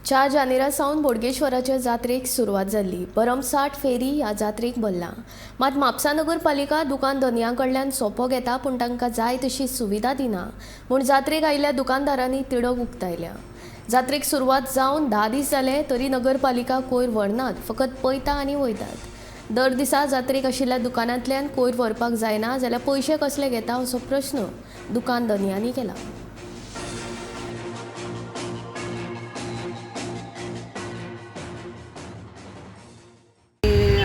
4 जानेरा सावन बोडगेश्वराच्या जात्रेक सुरवात जाल्ली. भरमसाठ फेरी ह्या जात्रेक भरला. मात म्हापसा नगरपालिका दुकान धनयां कडल्यान सोपो घेता, पूण तांकां जाय तशी सुविधा दिना म्हूण जात्रेक आयिल्ल्या दुकानदारांनी तिडक उक्तायल्या. जात्रेक सुरवात जावन 10 दीस जाले तरी नगरपालिका कोयर व्हरनात, फकत पळयता आनी वयतात. दर दिसा जात्रेक आशिल्ल्या दुकानांतल्यान कोयर व्हरपाक जायना जाल्यार पयशे कसले घेता असो प्रश्न दुकान धनयांनी केला.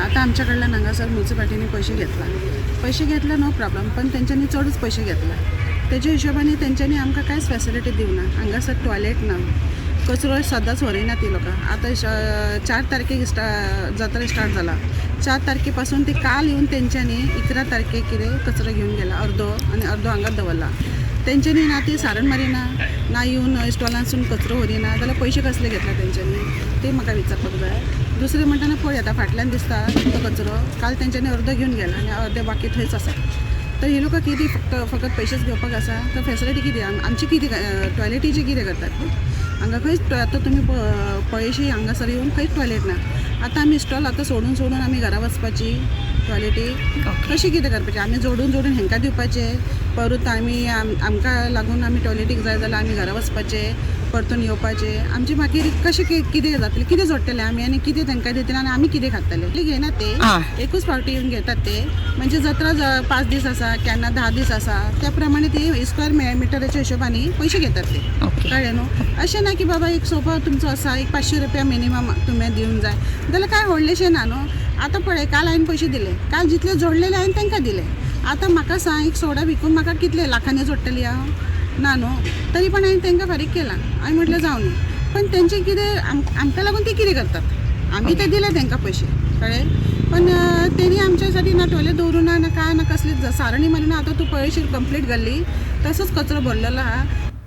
आतां आमच्या कडल्यान हांगासर मुन्सिपाल्टीनी पयशे घेतला, पयशे घेतले नो प्रॉब्लम, पण तेंच्यांनी चडूच पयशे घेतला. तेजे हिशोबानी तेंच्यांनी आमकां कांयच फॅसिलिटी दिवना. हांगासर टॉयलेट ना, कचरो सदांच व्हरिना ती लोकां. आतां 4 तारखेक जात्रा स्टार्ट जाला. 4 तारखे पासून ती काल येवन तेंच्यांनी 11 तारखेक कितें कचरो घेवन गेला अर्दो, आनी अर्दो हांगाच दवरला. तेंच्यांनी ना ती सारण मारिना, ना येवन स्टॉलांसून कचरो व्हरिना, जाल्यार पयशे कसले घेतला तेंच्यांनी ते म्हाका विचारपाक जाय. दुसरें म्हणटना पळय आतां फाटल्यान दिसता तो कचरो, काल तेंच्यांनी अर्दो घेवन गेला आनी अर्दे बाकी थंयच आसा. तर ही लोकां कितें फकत पयशेच घेवपाक आसा? तर फॅसिलिटी कितें आमची, कितें टॉयलेटीची कितें करतात हांगा? खंयच आतां तुमी पळयशी हांगासर येवन खंयच टॉयलेट ना. आतां आमी स्टॉल आतां सोडून सोडून आमी घरा वचपाची टॉयलेटी कशी कितें करपाची? आमी जोडून जोडून हेंकां दिवपाचे, परत आमी आमकां लागून आमी टॉयलेटीक जाय जाल्यार आमी घरा वचपाचे, परतून येवपाचे. आमची मागीर कशें कितें जातलें, कितें जोडटले आमी आनी कितें तांकां दितले आनी आमी कितें खातले? घेयना ते, एकूच फावटी येवन घेतात ते. म्हणजे जत्रा 5 दीस आसा, केन्ना 10 दीस आसा, त्या प्रमाणे ते स्क्वेअर मिटराच्या हिशोबानी पयशे घेतात ते. कळ्ळें न्हू? अशें ना की बाबा एक सोफा तुमचो आसा, एक 500 रुपया मिनिमम तुवें दिवंक जाय, जाल्यार कांय व्हडलेशें ना न्हू. आतां पळय काल हांवें पयशे दिले, काल जितले जोडलेले हांवें तांकां दिले. आतां म्हाका सांग, एक सोडा विकून म्हाका कितले लाखांनी जोडटली हांव? ना न्हू. तरी पण हांवें तांकां फारीक केला, हांवें म्हटलें जावं न्ही. पण तेंचें कितें आमकां लागून ते कितें करतात, आमी ते दिले तांकां पयशे, कळ्ळें? पण तेणी आमच्यासाठी ना टॉयलेट दवरूं ना, ना काय ना, कसली सारणी मारिना. आतां तूं पळयशील कंप्लीट गल्ली तसोच कचरो भरलेलो आहा.